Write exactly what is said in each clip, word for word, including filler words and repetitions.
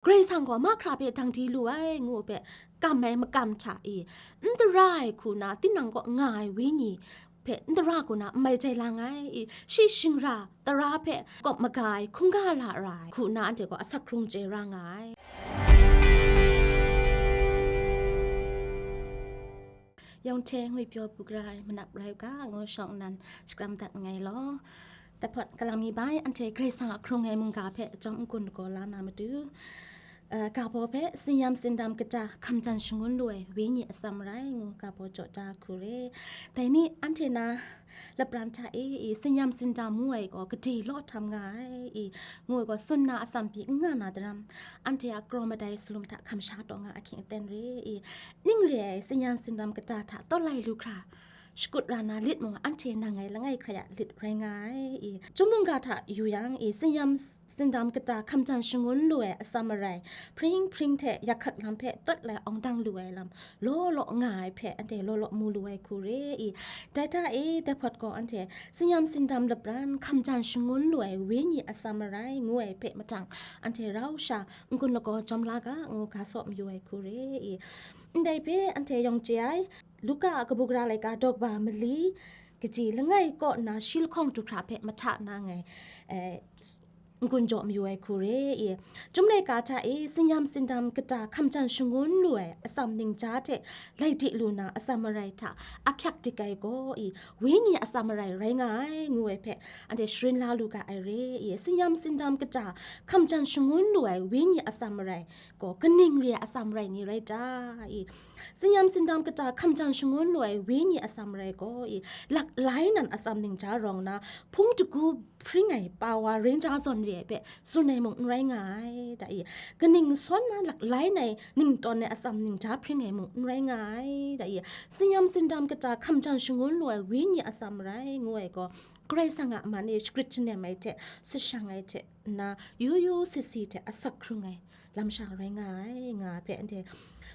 Karai Kasang gaw mahkra hpe dang di lu ai, ngu hpe, kam ai makam hta i, n tara ai hku na, tinang kaw nga ai wenyi hpe n tara hku na n mai jai lang ai i, shi shingra tara hpe kawp maga ai hkungga la ra ai hku na, anhte gaw asak hkrung chye ra nga ai. Yawng hte ngwipyaw bu gara ai manap rai u ga, ngu shawng nnan shakram dat nngai law. Dahpawt kalang mi bai, anhte Karai Kasang a hkrung ai mungga hpe chyawm n-gun lagaw la na matu, eh, ga baw hpe, Tsin-yam Tsindam Kata Hkamjan Shangun Lu Ai Wenyi Atsam Marai, ngu ga baw jaw da hku re. Dai ni anhte na lapran hta e, i, Tsin-yam Tsindam ngu ai gaw gade law htam nga ai, i, ngu ai gaw tsun na atsam pyi n nga na daram, anhte a kraw madai salum hta hkam sha taw nga ahkying aten re, i, ning re ai Tsin-yam Tsindam Kata hta tawt lai lu hkra shakut ra na lit mung, anhte nang ai langai hkrai a lit rai nga ai, i, Chyum mungga hta yu yang, i, Tsin-yam Tsindam Kata Hkamjan Shangun Lu Ai Atsam Marai, hpring hpring hte yak hkak lam hpe tawt lai awng dang lu ai lam, law law nga ai hpe anhte law law mu lu ai hku re i. Dai hta e, dahpawt gaw anhte Tsin-yam Tsindam Lapran Hkamjan Shangun Lu Ai Wenyi Atsam Marai ngu ai hpe mahtang, anhte rau sha n-gun lagaw jawm la ga, ngu ga saw mayu ai hku re i. Ndai hpe anhte yawng chye ai, Luka a kabu gara laika daw kaba mali, kaji langai kaw nna shi lahkawng du hkra hpe mahta na ngai, eh, n-gun jaw mayu ai hku re i. Chyum laika hta e, Tsin-yam Tsindam Kata Hkamjan Shangun Lu Ai Atsam Ningja hte lai di lu na Atsam Marai hta ahkyak dik ai gaw i, Wenyi Atsam Marai rai nga ai, ngu ai hpe anhte sharin la lu ga ai re i. Tsin-yam Tsindam Kata Hkamjan Shangun Lu Ai Wenyi Atsam Marai gaw kaning re ai atsam marai ni rai ta i? Tsin-yam Tsindam Kata Hkamjan Shangun Lu Ai Wenyi Atsam Marai gaw i, laklai nan atsam ningja rawng na, hpung dagu hpring ai pa wa ranger zawn re ai hpe tsun ai mung n rai nga ai, da i, kaning sawn na laklai nai ningtawn ai atsam ningja hpring ai mung n rai nga ai, da i, Tsin-yam Tsindam Kata Hkamjan Shangun Lu Ai Wenyi Atsam Marai ngu ai gaw, Karai Kasang a man e shagrit shanem ai hte, sashang ai hte nna, yu yu si si hte asak hkrung ai lam sha rai nga ai, nga ai hpe anhte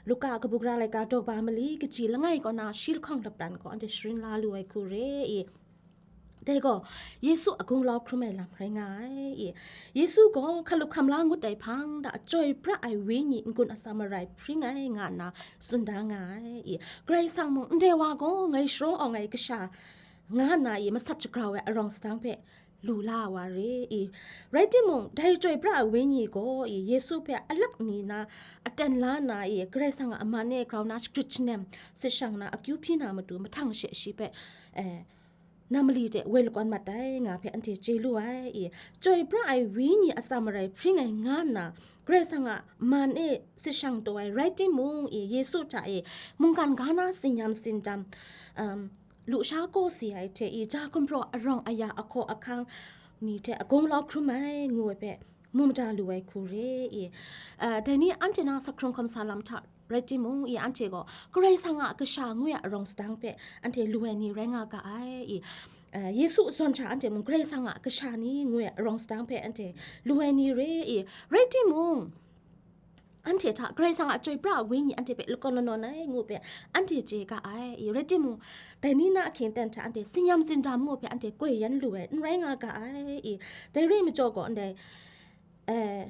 Luka a kabu gara laika daw kaba mali, kaji langai kaw na shi lahkawng lapran gaw anhte sharin la lu ai hku re i. Dai gaw, Yesu a gunglau hkrum ai lam rai nga ai i. Yesu gaw hkalup hkamla ngut ai hpang da, chyoi pra ai wenyi n-gun atsam marai hpring ai, nga nna tsun da nga ai i. Karai Kasang mung, ndai wa gaw ngai sharawng awng ai kasha, nga nna i, masat shagrau ai arawng sadang hpe lu la wa re i. Rai timung, dai chyoi pra ai wenyi gaw i, Yesu hpe alak mi na aten la nna i, Karai Kasang a man e grau na shagrit shanem, sashang na akyu hpyi na matu, mahtang she shi hpe, eh, na mali de woi lakawn mat ai, nga hpe anhte chye lu ai i. Chyoi pra ai wenyi atsam marai hpring ai nga nna, Karai Kasang a man e sashang taw ai rai timung i, Yesu hta e mungkan ga na tsin-yam tsindam, um, lusha kaw si ai hte i, ja gumhpraw arawng aya ahkaw ahkang ni hte agunglau hkrum ai, ngu ai hpe mu mada lu ai hku re i. Ah, dai ni anhte na asak hkrung hkawm sa lam hta rai timung i, anhte gaw Karai Kasang a kasha ngu ai arawng sadang hpe anhte lu ai ni rai nga ga ai i. Ah, Yesu zawn hta anhte mung Karai Kasang a kasha ni ngu ai arawng sadang hpe anhte lu ai ni re i. Rai timung, anhte hta Karai Kasang a chyoi pra ai wenyi anhte hpe lakawn lanawn ai ngu hpe anhte chye ga ai i. Rai timung, dai ni na ahkying aten hta anhte tsin-yam tsindam ngu hpe anhte koi yan lu ai n rai nga ga ai i. Dai re ai majaw gaw, ndai, eh,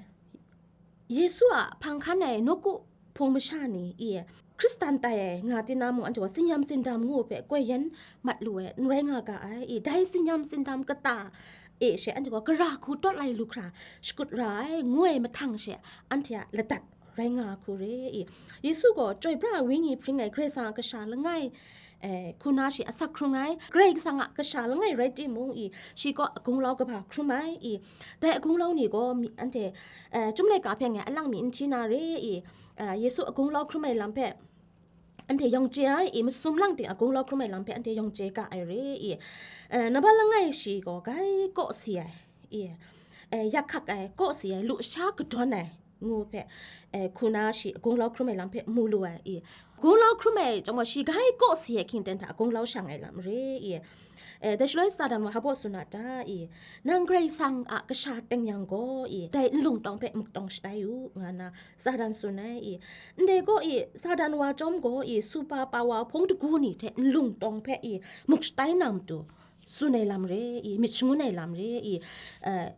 Yesu a hpang hkan ai nawku hpung masha ni i, Hkristan tai ai nga tinang mung, anhte gaw tsin-yam tsindam ngu hpe koi yan mat lu ai n rai nga ga ai i. Dai tsin-yam tsindam kata e she anhte gaw gara hku tawt lai lu hkra shakut ra ai, ngu ai mahtang she anhte a ladat rai nga hku re i. Yesu gaw chyoi pra ai wenyi hpring ai Karai Kasang a kasha langai, eh, hku na shi asak hkrung ai, Karai Kasang a kasha langai rai timung i, shi gaw agunglau kaba hkrum ai i. Dai agunglau ni gaw mi, anhte, eh, Chyum laika hpe ngai alang mi n hti na re i, eh, Yesu agunglau hkrum ai lam hpe anhte yawng chye ai i, masum lang ting agunglau hkrum ai lam hpe anhte yawng chye ga ai re i. Eh, nambat langai shi gaw gai kaw si ai i, eh, yak hkak ai, kaw si ai, lusha kadawn ai ngu hpe, eh, hku na shi agunglau hkrum ai lam hpe mu lu ai i. Agunglau hkrum ai chyawm gaw, shi gai kaw si ai hkying ten hta agunglau shang ai lam re i. Eh, dai shaloi Satan wa hpa baw tsun a ta i, nang Karai Kasang a kasha teng yang gaw i, dai nlung tawng hpe muk tawng shatai u, nga nna Satan tsun ai i. Ndai gaw i, Satan wa chyawm gaw i, supa pa wa hpung dagu ni hte nlung tawng hpe i, muk shatai na matu tsun ai lam re i, myit shangun ai lam re i. Eh,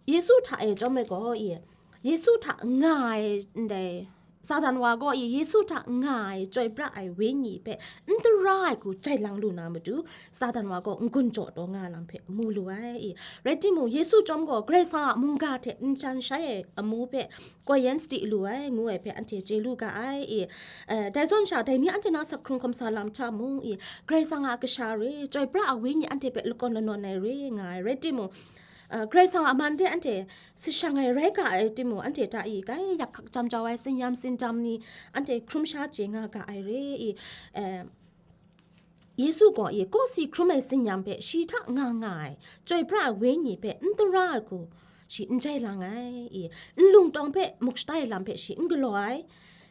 Yesu hta e chyawm ai gaw i, Yesu hta nga ai ndai Satan wa gaw i Yesu hta nga ai chyoi pra ai wenyi hpe n tara ai hku jai lang lu na matu, Satan wa gaw n-gun jaw taw nga ai lam hpe mu lu ai i. Rai timung, Yesu chyawm gaw Karai Kasang a mungga hte n jan shai ai amu hpe koi yan sadi lu ai, ngu ai hpe anhte chye lu ga ai i. Eh, dai zawn sha, dai ni anhte na sak hkrung hkawm sa lam hta mung i, Karai Kasang a kasha re, chyoi pra ai wenyi anhte hpe lakawn lanawn ai re nga ai. Rai timung, eh, Karai Kasang a man de anhte sashang ai rai ga ai timung, anhte hta i, grai yak hkak jam jau ai, tsin-yam tsindam ni anhte hkrum sha chye nga ga ai re i. Eh, Yesu gaw i kawsi hkrum ai tsin-yam hpe shi hta nga nga ai, chyoi pra ai wenyi hpe n tara ai hku shi n jai lang ai i, nlung tawng hpe muk shatai ai lam hpe shi n galaw ai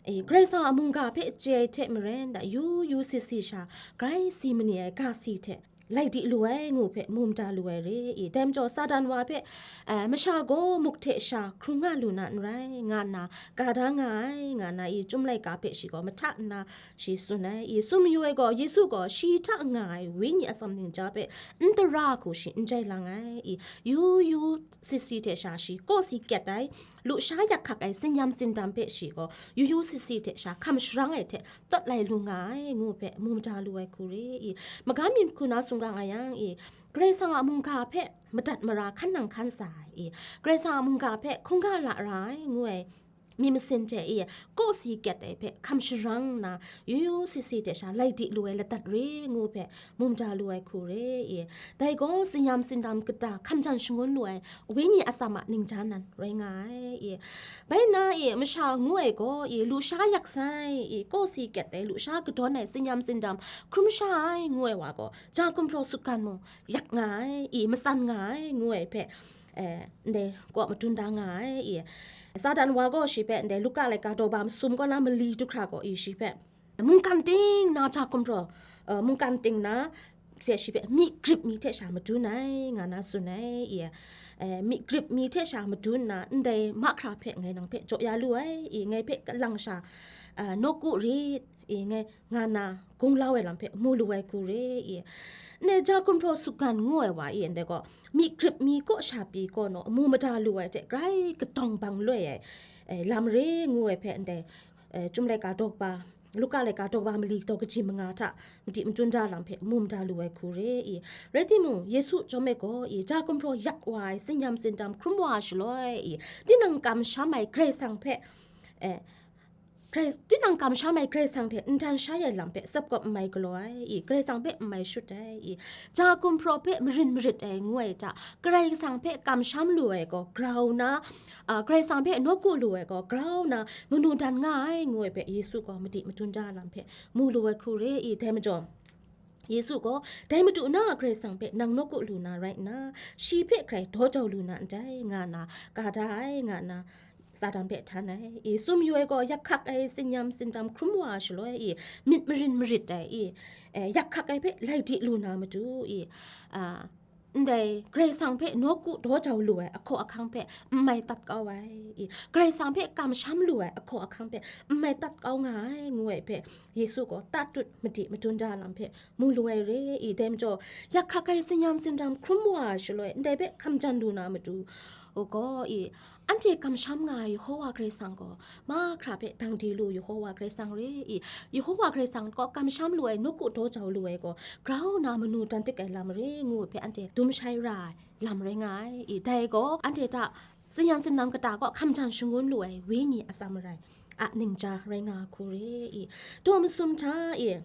i, Karai Kasang a mungga hpe chye ai hte maren, da yu yu si si sha grai si mani ai ga si hte lai di lu ai ngu hpe mu mada lu ai re i. Dai majaw Satan wa hpe, eh, masha gaw muk hte sha hkrung nga lu na n rai, nga nna ga da nga ai, nga nna i, Chyum laika hpe shi gaw mahta nna shi tsun ai i. Tsun mayu ai gaw, Yesu gaw shi hta nga ai wenyi atsam ning ja hpe n tara hku shi n jai lang ai i, yu yu si si hte sha shi kawsi kyat ai, lusha yak hkak ai tsin-yam tsindam hpe shi gaw yu yu si si hte sha hkam sharang ai hte tawt lai lu nga ai ngu hpe mu mada lu ai hku re i. Magam myit hku na sumgang a yang i, Karai Kasang a mungga hpe madat mara hkan nang hkan sa ai i, Karai Kasang a mungga hpe hkungga la ra ai ngu ai myit masin hte i, kawsi kyat ai hpe hkam sharang nna, yu yu si si hte sha lai di lu ai ladat re ngu hpe mu mada lu ai hku re i. Dai gaw tsin-yam tsindam kata hkam jan shangun lu ai wenyi atsam a ning ja nan rai nga ai i. Bai nna i, masha ngu ai gaw i, lusha yak sai i, kawsi kyat ai, lusha kadawn ai, tsin-yam tsindam hkrum sha ai ngu ai wa gaw, ja gumhpraw sutgan mung yak nga ai i, matsan nga ai ngu ai hpe, eh, ndai kaw madun da nga ai i. Satan wa gaw shi hpe ndai Luka laika daw ba masum kaw na mali du hkra gaw i, shi hpe mungkan ting na ja gumhpraw, eh, mungkan ting na hpe shi hpe myi grip mi hte sha madun ai, nga na tsun ai i. Eh, myi grip mi hte sha madun nna, ndai mahkra hpe ngai nang hpe jaw ya lu ai i, ngai hpe kalang sha, eh, nawku rit i, ngai nga na gunglau ai lam hpe mu lu ai hku re i. Ndai ja gumhpraw sutgan ngu ai wa i, ndai gaw myi grip mi kaw sha pyi kaw naw amu mada lu ai hte grai katawng bang loi ai, eh, lam re ngu ai hpe ndai, eh, Chyum laika daw kaba, Luka laika daw kaba mali daw kaji manga hta madi madun da lam hpe mu mada lu ai hku re i. Rai timung, Yesu chyawm e gaw i, ja gumhpraw yak wa ai, tsin-yam tsindam hkrum wa ai shaloi i, tinang kamsham ai Karai Kasang hpe, eh, Karai, tinang kamsham ai Karai Kasang hte n dan shai ai lam hpe tsap kawp n mai galaw ai i, Karai Kasang hpe n mai shut ai i, ja gumhpraw hpe marin marit ai ngu ai hta, Karai Kasang hpe kamsham lu ai gaw grau na, a, Karai Kasang hpe nawku lu ai gaw grau na manu dan nga ai ngu ai hpe Yesu gaw madi madun da lam hpe mu lu ai hku re i. Dai majaw, Yesu gaw, "Dai Madu na a Karai Kasang hpe nang nawku lu na rai nna, shi hpe hkrai daw jau lu na ndai," nga nna, ga da ai, nga nna, Satan hpe htan ai. I, tsun yu ai gaw, yak hkak ai tsin-yam tsindam hkrum wa shaloi, i, myit marin marit ai, i, eh, yak hkak ai hpe lai di lu na matu, i, a, ndai Karai Kasang hpe nawku daw jau lu ai ahkaw ahkang hpe n mai tat kau ai, i, Karai Kasang hpe kamsham lu ai ahkaw ahkang hpe n mai tat kau nga ai, ngu ai hpe, Yesu gaw tatut madi madun da lam hpe mu lu ai re i, dai majaw, yak hkak ai tsin-yam tsindam hkrum wa ai shaloi, ndai hpe hkam jan lu na matu u gaw i, anhte kamsham nga ai Yehowa Karai Kasang gaw, mahkra hpe dang di lu Yehowa Karai Kasang re i, Yehowa Karai Kasang gaw kamsham lu ai, nawku daw jau lu ai gaw, grau na manu dan tik ai lam re ngu hpe anhte dum shai ra ai lam rai nga ai i, dai gaw anhte hta tsin-yam tsindam kata kaw hkam jan shangun lu ai wenyi atsam marai a ningja rai nga hku re i, daw masum hta i,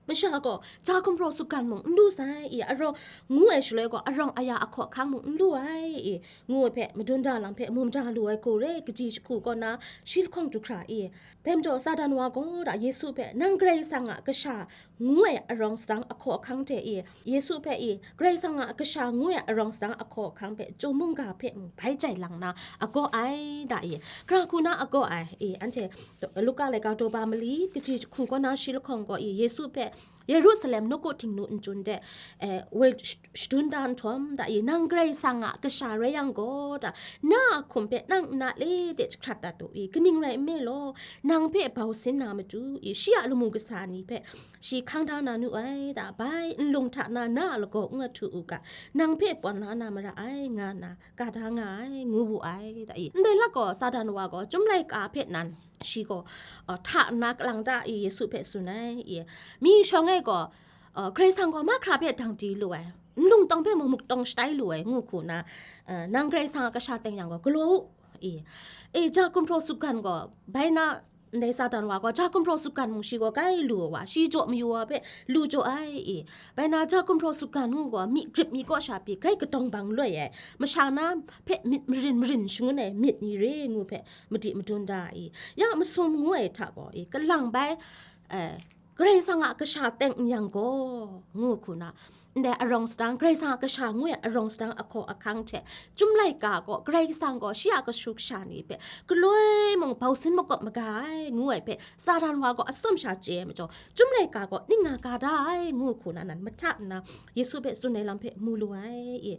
masha gaw, ja gumhpraw sutgan mung n lu sai i, arawng ngu ai shaloi gaw, arawng aya ahkaw ahkang mung n lu ai i, ngu ai hpe madun da lam hpe mu mada lu ai hku re, kaji jahku kaw na shi lahkawng du hkra i, dai majaw Satan wa gaw da Yesu hpe, "Nang Karai Kasang a Kasha," ngu ai arawng sadang ahkaw ahkang hte i, Yesu hpe i, "Karai Kasang a Kasha," ngu ai arawng sadang ahkaw ahkang hpe, chyum mungga hpe mung bai jai lang na agaw ai, da i, hkra hku na agaw ai i, anhte Luka laika daw ba mali, kaji jahku kaw na shi lahkawng gaw i, Yesu hpe Yerusalem nawku htingnu nchyun de, eh, woi sh-, shadun da nhtawm, da i, nang Karai Kasang a kasha rai yang gaw, da, na a hkum hpe nang nna le de jahkrat dat u i, kaning rai nme law, nang hpe bau sin na matu i, shi a lamu kasa ni hpe shi hkang da na nu ai, da, bai nlung hta na, na a lagaw n ahtu u ga, nang hpe pawn la na mara ai, nga nna, ka da nga ai, ngu wu ai, da i. Ndai lak gaw, Satan wa gaw, Chyum laika hpe nan, shi gaw, uh, hta nna kalang ta i, Yesu hpe tsun ai, i. Mi shawng e gaw, uh, Karai Kasang gaw mahkra hpe dang di lu ai, nlung tawng hpe mung muktawng shatai lu ai, ngu hku nna, uh, nang Karai Kasang a kasha teng yang gaw, galaw u, i. E, ja gumhpraw sutgan gaw, bai na, ndai Satan wa gaw, ja gumhpraw sutgan mung shi gaw kai lu ai wa, shi jaw mayu wa hpe lu jaw ai, i. Bai na, ja gumhpraw sutgan ngu gaw, myi grip mi kaw sha pyi, grai kadawng bang loi ai, masha na hpe myit marin marin shangun ai myit ni re ngu hpe madi madun da ai, i. Ya masum ngu ai hta gaw, i, kalang bai, eh, Karai Kasang a kasha teng n yang gaw, ngu hku na, ndai arawng sadang, Karai Kasang a kasha ngu ai arawng sadang ahkaw ahkang hte, Chyum laika gaw, Karai Kasang gaw shi a kashu kasha ni hpe, galoi mung bau sin makawp maga ai, ngu ai hpe, Satan wa gaw atsawm sha chye ai majaw, Chyum laika gaw ning nga ka da ai, ngu hku na nan mahta nna, Yesu hpe tsun ai lam hpe mu lu ai, i.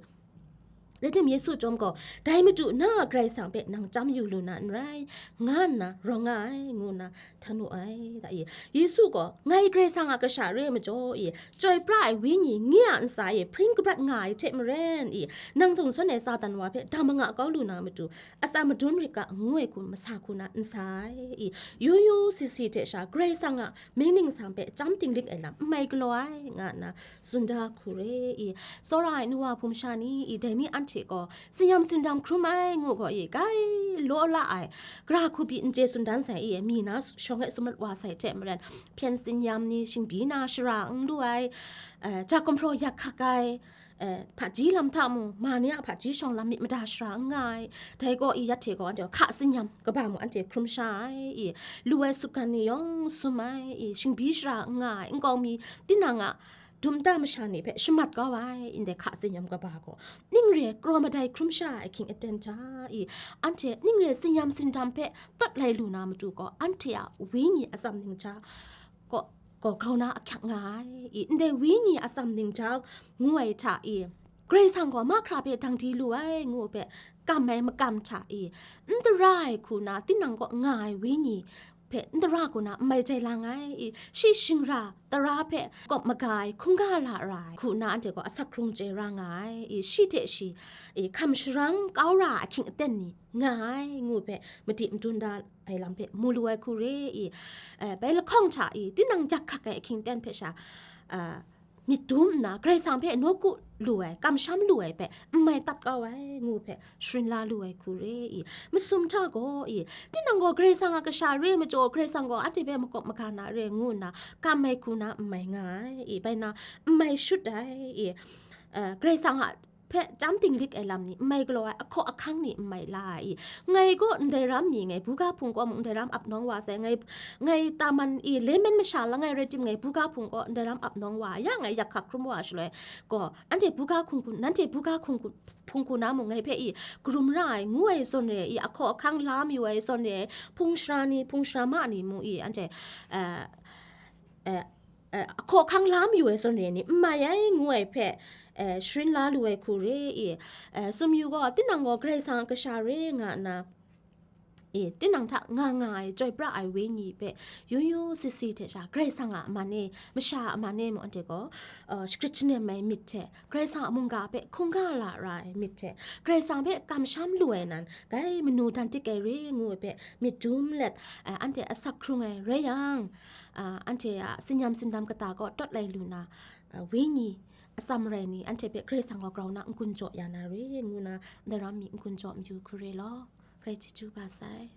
Rai tim, Yesu chyawm gaw, "Dai Madu, na a Karai Kasang hpe nang chyam yu lu na n rai," nga nna rawng nga ai, ngu nna htan wu ai, da i. Yesu gaw, "Ngai Karai Kasang a kasha re ai majaw i, chyoi pra ai Wenyi nye a ntsa e hpring kabrat nga ai hte maren i, nang zawn ai Satan wa hpe dam manga kau lu na matu, atsam madun rit ga," ngu ai hku masa hku na n sa ai, i. Yu yu si si hte sha Karai Kasang a mying ningsang hpe chyam dinglik ai lam n mai galaw ai, nga nna tsun da hku re i. Tsawra ai nu wa hpung sha ni i, dai ni anhte gaw, tsinyam tsindam hkrum ai ngu gaw i, grai law la ai, gara hku pyi n chye tsun dan sai i, mi na shawng e sum mat wa sai hte maren, hpyen tsinyam ni, shingbi na shara n lu ai, eh, ja gumhpraw yak hkak ai, eh, hpaji lam hta mung, ma ni a hpaji shawng lam myit mada shara n nga ai, dai gaw i, ya hte gaw anhte hka tsinyam kaba mung anhte hkrum sha ai i, lu ai sutgan ni yawng sum ai i, shingbi shara n nga ai, nkau mi tinang a dum ta masha ni hpe shamat kau ai, ndai hka tsinyam kaba gaw, ning re ai karaw madai hkrum sha ai ahkying aten hta i, anhte ning re ai tsinyam tsindam hpe tawt lai lu na matu gaw, anhte a wenyi atsam ning hta gaw, gaw grau na ahkyak nga ai i, ndai wenyi atsam ning hta ngu ai hta i, Karai Kasang gaw mahkra hpe dang di lu ai ngu hpe kam ai makam hta i, n tara ai hku na tinang kaw nga ai wenyi hpe n tara hku na n mai jai lang ai i, shi shingra tara hpe kawp maga ai hkungga la ra ai hku na anhte gaw asak hkrung chye ra nga ai i, shi hte shi i, hkam sharang kau ra ai ahkying aten ni nga ai ngu hpe madi madun da ai lam hpe mu lu ai hku re i, eh, bai lahkawng hta i, tinang yak hkak ai ahkying aten hpe sha, ah, myit dum nna, Karai Kasang hpe nawku lu ai, kamsham lu ai hpe n mai tat kau ai ngu hpe sharin la lu ai hku re i, masum hta gaw i, tinang gaw Karai Kasang a kasha re ai majaw, Karai Kasang gaw anhte hpe makawp maga na re ngu nna, kam ai hku na n mai nga ai i, bai na, n mai shut ai i, eh, Karai Kasang a hpe chyam dinglik ai lam ni n mai galaw ai, ahkaw ahkang ni n mai la ai i, ngai gaw ndai ram mi, ngai buga hpung kaw mung ndai ram ap nawng wa sai, ngai, ngai taman i, layman masha langai rai tim, ngai buga hpung kaw ndai ram ap nawng wa, ya ngai yak hkak hkrum wa shaloi gaw, anhte buga hkung hku, nanhte buga hkung hku, hpung hku na mung ngai hpe i, karum ra ai, ngu ai zawn re i, ahkaw ahkang la mayu ai zawn re, hpung sara ni, hpung sara ma ni mung i, anhte, eh, eh, eh, ahkaw ahkang la mayu ai zawn re ni n mai ai ngu ai hpe, eh, sharin la lu ai hku re i, eh, sum yu gaw, tinang gaw Karai Kasang a kasha re nga nna, e, tinang hta nga nga ai chyoi pra ai wenyi hpe yu yu si si hte sha, Karai Kasang a man e, masha a man e mung anhte gaw, eh, shagrit shanem ai myit hte, Karai Kasang a mungga hpe hkungga la ra ai myit hte, Karai Kasang hpe kamsham lu ai nan, grai manu dan tik ai re ngu ai hpe myit dum let, eh, anhte asak hkrung ai rai yang, ah, anhte a tsinyam tsindam kata kaw tawt lai lu na, ah, wenyi atsam rai ni, anhte hpe Karai Kasang gaw grau na n-gun jaw ya na re ngu na, ndai ram mi n-gun jaw mayu hku re law, grai chyeju ga sai.